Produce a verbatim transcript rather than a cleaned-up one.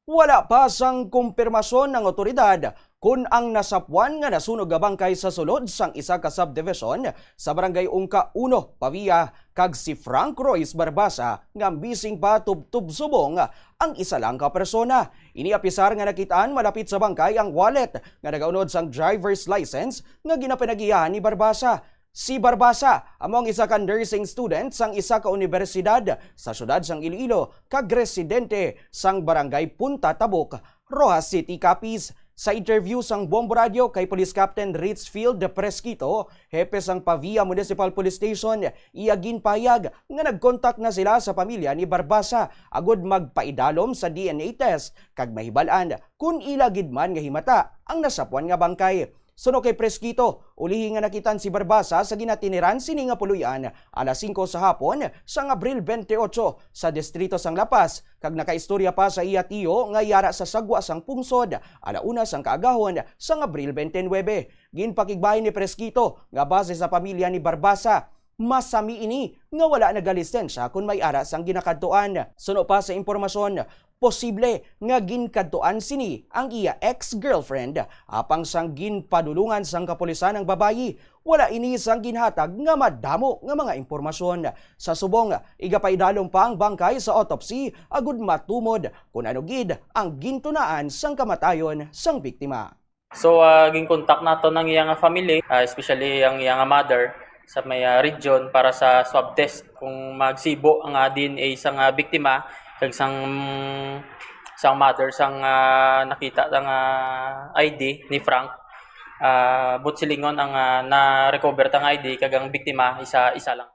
Wala pa sang kumpirmasyon ng otoridad kon ang nasapwan nga nasunog nga bangkay sa sulod sang isa ka subdivision sa Barangay Ungka Uno, Pavia, kag si Frank Royce Barbasa nga missing pa tubtob subong ang isa lang ka persona. Ini apisar nga nakitaan malapit sa bangkay ang wallet nga nagaunod sang driver's license nga ginapanagihan ni Barbasa. Si Barbasa amo ang isa ka nursing student sang isa ka unibersidad sa siyudad sang Iloilo kag residente sang Barangay Punta Tabuk, Roxas City, Capiz. Sa interview sang Bombo Radio kay Police Captain Richfield Presquito, hepe sang Pavia Municipal Police Station, iya ginpahayag nga nagkontak na sila sa pamilya ni Barbasa agud magpaidalom sa D N A test kag mahibal-an kon ila gid man nga himata ang nasapwan nga bangkay. Suno kay Presquito, ulihi nga nakitan si Barbasa sa ginatiniran sini nga puloy-an alas singko sa hapon sang Abril twenty-eight sa distrito sang La Paz, kag nakaistorya pa sa iya tiyo nga yara sa sagwa sang pungsod ala una sang kaagahon sang Abril twenty-nine. Ginpakigbahin ni Presquito nga base sa pamilya ni Barbasa, masami ini nga wala nagalisensya kon may ara sang ginakadtuan. Suno pa sa impormasyon, posible nga ginkadtuan sini ang iya ex-girlfriend, apang sang ginpadulungan sang kapulisan ang babayi, wala ini sang ginhatag nga madamo nga mga impormasyon. Sa subong, igapaidalom pa ang bangkay sa autopsy agud matumod kon ano gid ang gintunaan sang kamatayon sang biktima. So, ah, ginkontak nato ang iya nga family, ah, especially ang iya nga mother sa may, ah, region para sa swab test kung magsibo ang, ah, D N A sang, ah, biktima kag sang, sang mother sang, ah, nakita sang, ah, I D ni Frank. Ah, buot silingon ang, ah, na-recover tang I D kag ang biktima isa, isa lang.